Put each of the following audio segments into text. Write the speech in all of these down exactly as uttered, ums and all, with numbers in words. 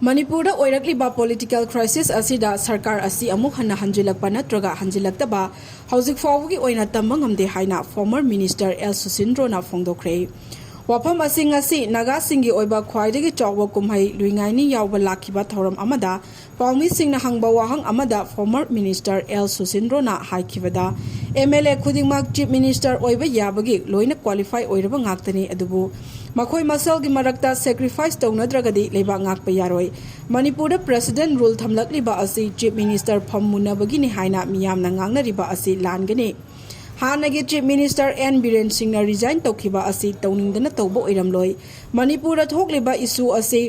ꯃꯅꯤꯄꯨꯔꯗ ꯑꯣꯏꯔꯛꯂꯤꯕ political crisis ꯑꯁꯤꯗ ꯁꯔꯀꯥꯔ ꯑꯁꯤ ꯑꯃꯨꯛ ꯍꯟꯅ ꯍꯟꯖꯤꯜꯂꯛꯄ ꯅꯠꯇ꯭ꯔꯒ ꯍꯟꯖꯤꯜꯂꯛꯇꯕ ꯍꯧꯖꯤꯛ ꯐꯥꯎꯕꯒꯤ ꯑꯣꯏꯅ ꯇꯝꯕ ꯉꯝꯗꯦ ꯍꯥꯏꯅ ꯐꯣꯔꯃꯔ ꯃꯤꯅꯤꯁꯇꯔ ꯑꯦꯜ ꯁꯨꯁꯤꯟꯗ꯭ꯔꯣꯅ ꯐꯣꯡꯗꯣꯛꯈ꯭ꯔꯦ꯫ ꯋꯥꯐꯝ ꯑꯁꯤ ꯉꯁꯤ ꯅꯥꯒꯥꯁꯤꯡꯒꯤ ꯑꯣꯏꯕ ꯈ꯭ꯋꯥꯏꯗꯒꯤ ꯆꯥꯎꯕ ꯀꯨꯝꯍꯩ ꯂꯨꯏꯉꯥꯏꯅꯤ ꯌꯥꯎꯕ ꯂꯥꯛꯈꯤꯕ ꯊꯧꯔꯝ ꯑꯃꯗ ꯄꯥꯎꯃꯤꯁꯤꯡꯅ ꯍꯪꯕ ꯋꯥꯍꯪ ꯑꯃꯗ ꯐꯣꯔꯃꯔ ꯃꯤꯅꯤꯁꯇꯔ ꯑꯦꯜ ꯁꯨꯁꯤꯟꯗ꯭ꯔꯣꯅ ꯍꯥꯏꯈꯤꯕꯗ, ꯑꯦꯝ ꯑꯦꯜ ꯑꯦ ꯈꯨꯗꯤꯡꯃꯛ ꯆꯤꯐ ꯃꯤꯅꯤꯁꯇꯔ ꯑꯣꯏꯕ ꯌꯥꯕꯒꯤ ꯂꯣꯏꯅ ꯀ꯭ꯋꯥꯂꯤꯐꯥꯏ ꯑꯣꯏꯔꯕ ꯉꯥꯛꯇꯅꯤ, ꯑꯗꯨꯕꯨ ꯃꯈꯣꯏ ꯃꯁꯦꯜꯒꯤ ꯃꯔꯛꯇ ꯁꯦꯀ꯭ꯔꯤꯐꯥꯏꯁ ꯇꯧꯅꯗ꯭ꯔꯒꯗꯤ ꯂꯩꯕꯥꯛ ꯉꯥꯛꯄ ꯌꯥꯔꯣꯏ꯫ ꯃꯅꯤꯄꯨꯔꯗ ꯄ꯭ꯔꯦꯁꯤꯗꯦꯟ ꯔꯨꯜ ꯊꯝꯂꯛꯂꯤꯕ ꯑꯁꯤ ꯆꯤꯐ ꯃꯤꯅꯤꯁꯇꯔ ꯐꯝ ꯃꯨꯟꯅꯕꯒꯤꯅꯤ ꯍꯥꯏꯅ ꯃꯤꯌꯥꯝꯅ ꯉꯥꯡꯅꯔꯤꯕ ꯑꯁꯤ ꯂꯥꯟꯒꯅꯤ꯫ ꯍꯥꯟꯅꯒꯤ ꯆꯤꯐ ꯃꯤꯅꯤꯁꯇꯔ ꯑꯦꯟ ꯕꯤꯔꯦꯟ ꯁꯤꯡꯅ ꯔꯤꯖꯥꯏꯟ ꯇꯧꯈꯤꯕ ꯑꯁꯤ ꯇꯧꯅꯤꯡꯗꯅ ꯇꯧꯕ ꯑꯣꯏꯔꯝꯂꯣꯏ꯫ ꯃꯅꯤꯄꯨꯔꯗ ꯊꯣꯛꯂꯤꯕ ꯏꯁꯨ ꯑꯁꯤ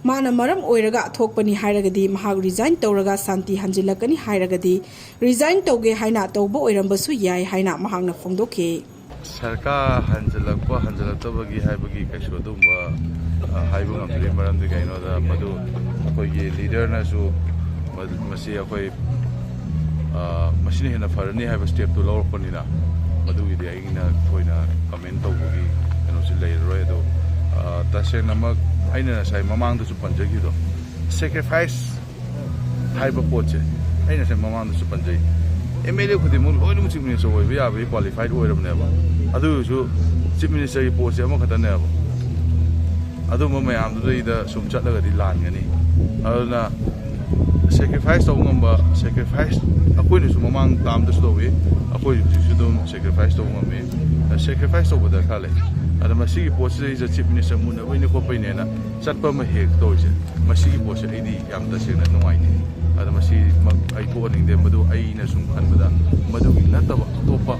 ꯃꯥꯅ ꯃꯔꯝ ꯑꯣꯏꯔꯒ ꯊꯣꯛꯄꯅꯤ ꯍꯥꯏꯔꯒꯗꯤ, ꯃꯍꯥꯛ ꯔꯤꯖꯥꯏꯟ ꯇꯧꯔꯒ ꯁꯥꯟꯇꯤ ꯍꯟꯖꯤꯜꯂꯛꯀꯅꯤ ꯍꯥꯏꯔꯒꯗꯤ, ꯔꯤꯖꯥꯏꯟ ꯇꯧꯒꯦ ꯍꯥꯏꯅ ꯇꯧꯕ ꯑꯣꯏꯔꯝꯕꯁꯨ ꯌꯥꯏ ꯍꯥꯏꯅ ꯃꯍꯥꯛꯅ ꯐꯣꯡꯗꯣꯛꯈꯤ꯫ ꯁꯔꯀꯥꯔ ꯍꯟꯖꯤꯜꯂꯛꯄ ꯍꯟꯖꯤꯜꯂꯛꯇꯕꯒꯤ ꯍꯥꯏꯕꯒꯤ ꯀꯩꯁꯨ ꯑꯗꯨꯒꯨꯝꯕ, ꯑ, ꯍꯥꯏꯕ ꯉꯝꯗ꯭ꯔꯤ꯫ ꯃꯔꯝꯗꯤ ꯀꯩꯒꯤꯅꯣꯗ, ꯃꯗꯨ ꯑꯩꯈꯣꯏꯒꯤ ꯂꯤꯗꯔꯅꯁꯨ ꯃ-, ꯃꯁꯤ ꯑꯩꯈꯣꯏ, ꯑ, ꯃꯁꯤꯅ ꯍꯦꯟꯅ ꯐꯔꯅꯤ ꯍꯥꯏꯕ ꯁ꯭ꯇꯦꯞꯇꯨ ꯂꯧꯔꯛꯄꯅꯤꯅ, ꯃꯗꯨꯒꯤꯗꯤ ꯑꯩꯅ ꯊꯣꯏꯅ ꯀꯃꯦꯟ ꯇꯧꯕꯒꯤ ꯀꯩꯅꯣꯁꯤ ꯂꯩꯔꯔꯣꯏ꯫ ꯑꯗꯣ, ꯑ, ꯇꯁꯦꯡꯅꯃꯛ ꯑꯩꯅ ꯉꯁꯥꯏ ꯃꯃꯥꯡꯗꯁꯨ ꯄꯟꯖꯈꯤꯕꯗꯣ, ꯁꯦꯀ꯭ꯔꯤꯐꯥꯏꯁ ꯍꯥꯏꯕ ꯄꯣꯠꯁꯦ ꯑꯩꯅ ꯉꯁꯥꯏ ꯃꯃꯥꯡꯗꯁꯨ ꯄꯟꯖꯩ꯫ ꯑꯦꯝ ꯑꯦꯜ ꯑꯦ ꯈꯨꯗꯤꯡꯃꯛ ꯂꯣꯏꯅꯃꯛ ꯆꯤꯐ ꯃꯤꯅꯤꯁꯇꯔ ꯑꯣꯏꯕ ꯌꯥꯕꯒꯤ ꯀ꯭ꯋꯥꯂꯤꯐꯥꯏꯠ ꯑꯣꯏꯔꯕꯅꯦꯕ꯫ ꯑꯗꯨ ꯑꯣꯏꯔꯁꯨ ꯆꯤꯐ ꯃꯤꯅꯤꯁꯇꯔꯒꯤ ꯄꯣꯠꯁꯦ ꯑꯃꯈꯛꯇꯅꯦꯕ꯫ ꯑꯗꯨꯝꯕ ꯃꯌꯥꯝꯗꯨꯗꯩꯗ ꯁꯨꯝ ꯆꯠꯂꯒꯗꯤ ꯂꯥꯟꯒꯅꯤ꯫ ꯑꯗꯨꯅ ꯁꯦꯀ꯭ꯔꯤꯐꯥꯏꯁ ꯇꯧꯕ ꯉꯝꯕ, ꯁꯦꯀ꯭ꯔꯤꯐꯥꯏꯁ ꯑꯩꯈꯣꯏꯅꯁꯨ ꯃꯃꯥꯡ ꯇꯥꯝꯗꯁꯨ ꯇꯧꯏ, ꯑꯩꯈꯣꯏ ꯍꯧꯖꯤꯛꯁꯨ ꯑꯗꯨꯝ ꯁꯦꯀ꯭ꯔꯤꯐꯥꯏꯁ ꯇꯧꯕ ꯉꯝꯃꯤ꯫ ꯁꯦꯀ꯭ꯔꯤꯐꯥꯏꯁ ꯇꯧꯕ ꯗꯔꯀꯥꯔ ꯂꯩ꯫ ꯑꯗ ꯃꯁꯤꯒꯤ ꯄꯣꯠꯁꯤꯗꯩꯁꯤꯗ ꯆꯤꯐ ꯃꯤꯅꯤꯁꯇꯔ ꯃꯨꯟꯅꯕꯩꯅꯦ ꯈꯣꯠꯄꯩꯅꯦꯅ ꯆꯠꯄ ꯑꯃ ꯍꯦꯛ ꯇꯧꯔꯤꯁꯦ, ꯃꯁꯤꯒꯤ ꯄꯣꯠꯁꯦ ꯑꯩꯗꯤ ꯌꯥꯝ ꯇꯁꯦꯡꯅ ꯅꯨꯡꯉꯥꯏꯇꯦ꯫ ꯑꯗ ꯃꯁꯤꯃꯛ ꯑꯩ ꯊꯣꯛꯍꯟꯅꯤꯡꯗꯦ꯫ ꯃꯗꯨ ꯑꯩꯅ ꯁꯨꯝ ꯈꯟꯕꯗ ꯃꯗꯨꯒꯤ ꯅꯠꯇꯕ ꯑꯇꯣꯞꯄ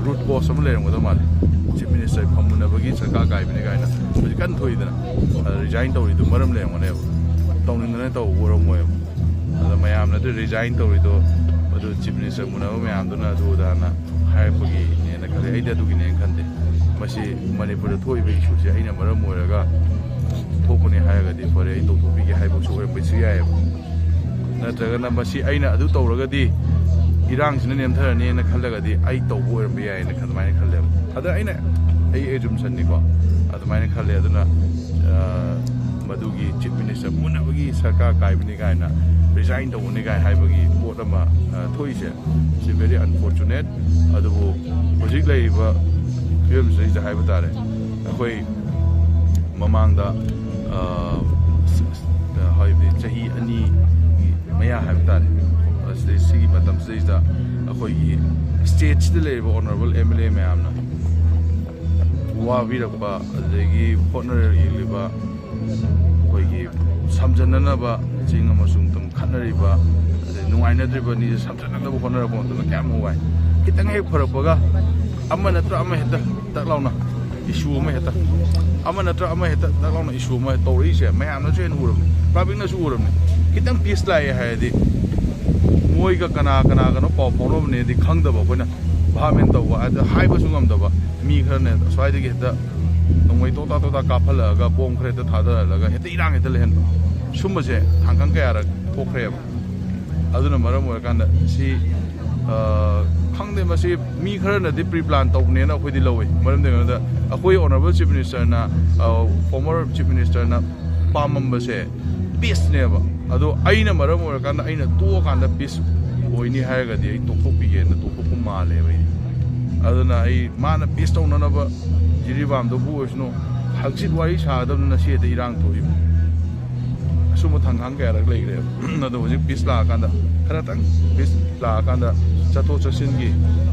ꯔꯨꯠ ꯀꯣꯁ ꯑꯃ ꯂꯩꯔꯝꯒꯗꯕ ꯃꯥꯜꯂꯦ꯫ ꯆꯤꯐ ꯃꯤꯅꯤꯁꯇꯔ ꯐꯝꯃꯨꯟꯅꯕꯒꯤ ꯁꯔꯀꯥꯔ ꯀꯥꯏꯕꯅꯦ ꯀꯥꯏꯅ ꯍꯧꯖꯤꯛ ꯀꯟꯅ ꯊꯣꯛꯏꯗꯅ, ꯑꯗ ꯔꯤꯖꯥꯏꯟ ꯇꯧꯔꯤꯗꯨ ꯃꯔꯝ ꯂꯩꯔꯝꯒꯅꯦꯕ꯫ ꯇꯧꯅꯤꯡꯗꯅ ꯇꯧꯕ ꯑꯣꯏꯔꯝꯃꯣꯏꯕ꯫ ꯑꯗ ꯃꯌꯥꯝꯅ ꯑꯗꯨ ꯔꯤꯖꯥꯏꯟ ꯇꯧꯔꯤꯗꯣ, ꯑꯗꯨ ꯆꯤꯐ ꯃꯤꯅꯤꯁꯇꯔ ꯃꯨꯟꯅꯕ ꯃꯌꯥꯝꯗꯨꯅ ꯑꯗꯨ ꯑꯗꯥꯅ ꯍꯥꯏꯔꯛꯄꯒꯤꯅꯦꯅ ꯈꯜꯂꯦ꯫ ꯑꯩꯗꯤ ꯑꯗꯨꯒꯤꯅꯦꯅ ꯈꯟꯗꯦ꯫ ꯃꯁꯤ ꯃꯅꯤꯄꯨꯔꯗ ꯊꯣꯛꯏꯕ ꯏꯁꯨꯁꯦ ꯑꯩꯅ ꯃꯔꯝ ꯑꯣꯏꯔꯒ ꯊꯣꯛꯄꯅꯦ ꯍꯥꯏꯔꯒꯗꯤ ꯐꯔꯦ, ꯑꯩ ꯇꯧꯊꯣꯛꯄꯤꯒꯦ ꯍꯥꯏꯕꯁꯨ ꯑꯣꯏꯔꯝꯕꯁꯨ ꯌꯥꯏꯑꯕ꯫ ꯅꯠꯇ꯭ꯔꯒꯅ ꯃꯁꯤ ꯑꯩꯅ ꯑꯗꯨ ꯇꯧꯔꯒꯗꯤ ꯏꯔꯥꯡꯁꯤꯅ ꯅꯦꯝꯊꯔꯅꯤꯅ ꯈꯜꯂꯒꯗꯤ ꯑꯩ ꯇꯧꯕ ꯑꯣꯏꯔꯝꯕ ꯌꯥꯏꯅ ꯑꯗꯨꯃꯥꯏꯅ ꯈꯜꯂꯦꯕ꯫ ꯑꯗ ꯑꯩꯅ, ꯑꯩ ꯑꯦꯖꯨꯝꯁꯟꯅꯤꯀꯣ, ꯑꯗꯨꯃꯥꯏꯅ ꯈꯜꯂꯦ꯫ ꯑꯗꯨꯅ, ꯑ, ꯃꯗꯨꯒꯤ ꯆꯤꯐ ꯃꯤꯅꯤꯁꯇꯔ ꯃꯨꯟꯅꯕꯒꯤ ꯁꯔꯀꯥꯔ ꯀꯥꯏꯕꯅꯤ ꯀꯥꯏꯅ, ꯔꯤꯖꯥꯏꯟ ꯇꯧꯕꯅꯤ ꯀꯥꯏꯅ ꯍꯥꯏꯕꯒꯤ ꯄꯣꯠ ꯑꯃ, ꯑ, ꯊꯣꯛꯏꯁꯦ, ꯁꯤ very unfortunate꯫ ꯑꯗꯨꯕꯨ ꯍꯧꯖꯤꯛ ꯂꯩꯔꯤꯕ ꯐꯤꯕꯝꯁꯤꯗꯩꯗ ꯍꯥꯏꯕ ꯇꯥꯔꯦ, ꯑꯩꯈꯣꯏ ꯃꯃꯥꯡꯗ, ꯑ, ꯍꯥꯏꯕꯗꯤ ꯆꯍꯤ ꯑꯅꯤꯒꯤ ꯃꯌꯥ ꯍꯥꯏꯕ ꯇꯥꯔꯦ, ꯑꯁꯤꯗꯩ, ꯁꯤꯒꯤ ꯃꯇꯝꯁꯤꯗꯩꯁꯤꯗ ꯑꯩꯈꯣꯏꯒꯤ ꯁ꯭ꯇꯦꯠꯁꯤꯗ ꯂꯩꯔꯤꯕ ꯑꯣꯅꯔꯦꯕꯜ ꯑꯦꯝ ꯑꯦꯜ ꯑꯦ ꯃꯌꯥꯝꯅ ꯋꯥꯕꯤꯔꯛꯄ, ꯑꯗꯨꯗꯒꯤ ꯍꯣꯠꯅꯔꯛꯂꯤꯕ ꯑꯩꯈꯣꯏꯒꯤ ꯁꯝꯖꯟꯅꯅꯕ ꯆꯤꯡ ꯑꯃꯁꯨꯡ ꯇꯝ ꯈꯠꯅꯔꯤꯕ, ꯑꯗꯩ ꯅꯨꯡꯉꯥꯏꯅꯗ꯭ꯔꯤꯕ ꯑꯅꯤꯁꯦ ꯁꯝꯖꯟꯅꯅꯕ ꯍꯣꯠꯅꯔꯛꯄ ꯃꯇꯝꯗ ꯀꯌꯥꯝ ꯋꯥꯏ꯫ ꯈꯤꯇꯪ ꯍꯦꯛ ꯐꯔꯛꯄꯒ ꯑꯃ ꯅꯠꯇ꯭ꯔ ꯑꯃ ꯍꯦꯛꯇ ꯇꯛ ꯂꯥꯎꯅ ꯏꯁꯨ ꯑꯃ ꯍꯦꯛꯇ, ꯑꯃ ꯅꯠꯇ꯭ꯔ ꯑꯃ ꯍꯦꯛꯇ ꯇꯛ ꯂꯥꯎꯅ ꯏꯁꯨ ꯑꯃ ꯇꯧꯔꯛꯏꯁꯦ ꯃꯌꯥꯝꯅꯁꯨ ꯍꯦꯟꯅ ꯎꯔꯕꯅꯤ, ꯄꯕ꯭ꯂꯤꯛꯅꯁꯨ ꯎꯔꯕꯅꯤ꯫ ꯈꯤꯇꯪ ꯄꯤꯁ ꯂꯥꯛꯑꯦ ꯍꯥꯏꯔꯗꯤ ꯃꯣꯏꯒ ꯀꯅꯥ ꯀꯅꯥꯒꯅꯣ ꯄꯥꯎ ꯐꯥꯎꯅꯕꯅꯦꯗꯤ ꯈꯪꯗꯕ ꯑꯩꯈꯣꯏꯅ, ꯚꯥꯞ ꯃꯦꯟ ꯇꯧꯕ, ꯑꯗ ꯍꯥꯏꯕꯁꯨ ꯉꯝꯗꯕ ꯃꯤ ꯈꯔꯅ ꯑꯁ꯭ꯋꯥꯏꯗꯒꯤ ꯍꯦꯛꯇ ꯅꯣꯡꯃꯩ ꯇꯣꯇꯥ ꯇꯣꯇꯥ ꯀꯥꯞꯍꯜꯂꯛꯑꯒ ꯕꯣꯝ ꯈꯔ ꯍꯦꯛꯇ ꯊꯥꯗꯍꯜꯂꯒ ꯍꯦꯛꯇ ꯏꯔꯥꯡ ꯍꯦꯛꯇ ꯂꯩꯍꯟꯕ, ꯁꯨꯝꯕꯁꯦ ꯊꯥꯡꯀꯪ ꯀꯌꯥꯔꯛ ꯊꯣꯛꯈ꯭ꯔꯦꯕ꯫ ꯑꯗꯨꯅ ꯃꯔꯝ ꯑꯣꯏꯔꯀꯥꯟꯗ ꯁꯤ, ꯑ, ꯈꯪꯗꯦ, ꯃꯁꯤ ꯃꯤ ꯈꯔꯅꯗꯤ ꯄ꯭ꯔꯤ ꯄ꯭ꯂꯥꯟ ꯇꯧꯕꯅꯦꯅ ꯑꯩꯈꯣꯏꯗꯤ ꯂꯧꯋꯤ꯫ ꯃꯔꯝꯗꯤ ꯀꯩꯅꯣꯗ ꯑꯩꯈꯣꯏ ꯑꯣꯅꯔꯦꯕꯜ ꯆꯤꯐ ꯃꯤꯅꯤꯁꯇꯔꯅ, ꯑ, ꯐꯣꯔꯃꯔ ꯆꯤꯐ ꯃꯤꯅꯤꯁꯇꯔꯅ ꯄꯥꯝꯃꯝꯕꯁꯦ ꯄꯤꯁꯅꯦꯕ꯫ ꯑꯗꯣ ꯑꯩꯅ ꯃꯔꯝ ꯑꯣꯏꯔꯀꯥꯟꯗ ꯑꯩꯅ ꯇꯣꯛꯑꯀꯥꯟꯗ ꯄꯤꯁ ꯑꯣꯏꯅꯤ ꯍꯥꯏꯔꯒꯗꯤ ꯑꯩ ꯇꯣꯛꯊꯣꯛꯄꯤꯒꯦꯅ ꯇꯣꯛꯊꯣꯛꯄ ꯃꯥꯜꯂꯦꯕ ꯑꯩꯗꯤ꯫ ꯑꯗꯨꯅ ꯑꯩ ꯃꯥꯅ ꯄꯤꯁ ꯇꯧꯅꯅꯕ ꯖꯤꯔꯤꯕꯥꯝꯗꯕꯨ ꯑꯣꯏꯁꯅꯨ, ꯍꯪꯆꯤꯠ ꯋꯥꯔꯤ ꯁꯥꯒꯗꯕꯅꯤꯅ ꯁꯤ ꯍꯦꯛꯇ ꯏꯔꯥꯡ ꯊꯣꯛꯏꯕ꯫ ꯑꯁꯨꯝꯕ ꯊꯪꯒꯥꯡ ꯀꯌꯥꯔꯛ ꯂꯩꯈ꯭ꯔꯦꯕ꯫ ꯑꯗꯣ ꯍꯧꯖꯤꯛ ꯄꯤꯁ ꯂꯥꯛꯑꯀꯥꯟꯗ, ꯈꯔꯇꯪ ꯄꯤꯁ ꯂꯥꯛꯑꯀꯥꯟꯗ ꯆꯠꯊꯣꯛ ꯆꯠꯁꯤꯟꯒꯤ,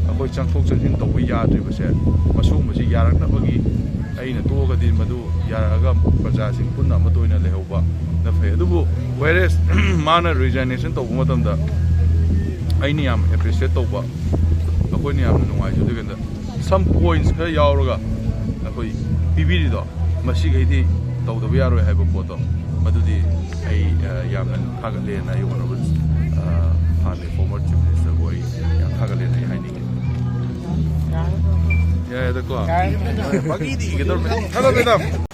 ꯑꯩꯈꯣꯏ ꯆꯪꯊꯣꯛ ꯆꯪꯁꯤꯟ ꯇꯧꯕ ꯌꯥꯗ꯭ꯔꯤꯕꯁꯦ ꯃꯁꯤꯒꯨꯝꯕꯁꯤ ꯌꯥꯔꯛꯅꯕꯒꯤ ꯑꯩꯅ ꯇꯣꯛꯑꯒꯗꯤ ꯃꯗꯨ ꯌꯥꯔꯛꯑꯒ ꯄ꯭ꯔꯖꯥꯁꯤꯡ ꯄꯨꯟꯅ ꯑꯃꯠꯇ ꯑꯣꯏꯅ ꯂꯩꯍꯧꯕꯅ ꯐꯩ꯫ ꯑꯗꯨꯕꯨ whereas ꯃꯥꯅ ꯔꯤꯖꯥꯏꯅꯦꯁꯟ ꯇꯧꯕ ꯃꯇꯝꯗ ꯑꯩꯅ ꯌꯥꯝ ꯑꯦꯄ꯭ꯔꯤꯁꯤꯌꯦꯠ ꯇꯧꯕ, ꯑꯩꯈꯣꯏꯅ ꯌꯥꯝꯅ ꯅꯨꯡꯉꯥꯏꯖꯗꯣꯏ ꯀꯩꯅꯣꯗ, ꯁꯝ ꯄꯣꯏꯟꯠꯁ ꯈꯔ ꯌꯥꯎꯔꯒ ꯑꯩꯈꯣꯏ ꯄꯤꯕꯤꯔꯤꯗꯣ, ꯃꯁꯤꯈꯩꯗꯤ ꯇꯧꯗꯕ ꯌꯥꯔꯣꯏ ꯍꯥꯏꯕ ꯄꯣꯠꯇꯣ, ꯃꯗꯨꯗꯤ ꯑꯩ, ꯑ, ꯌꯥꯝꯅ ꯊꯥꯒꯠꯂꯦꯅ ꯑꯩ ꯑꯣꯅꯔꯦꯕꯜ, ꯑ, ꯍꯥꯟꯅ ꯐꯣꯔꯃꯔ ꯆꯤꯐ ꯃꯤꯅꯤꯁꯇꯔꯕꯨ ꯑꯩ ꯌꯥꯝ ꯊꯥꯒꯠꯂꯦꯅ ꯑꯩ ꯍꯥꯏꯅꯤꯡꯉꯤ꯫ ꯌꯥꯏꯗꯀꯣ? ꯐꯥꯒꯤꯗꯤ ꯏꯒꯗꯧꯔꯕꯅꯤ꯫ ꯊꯥꯒꯠꯂꯦ, ꯏꯇꯥꯎ꯫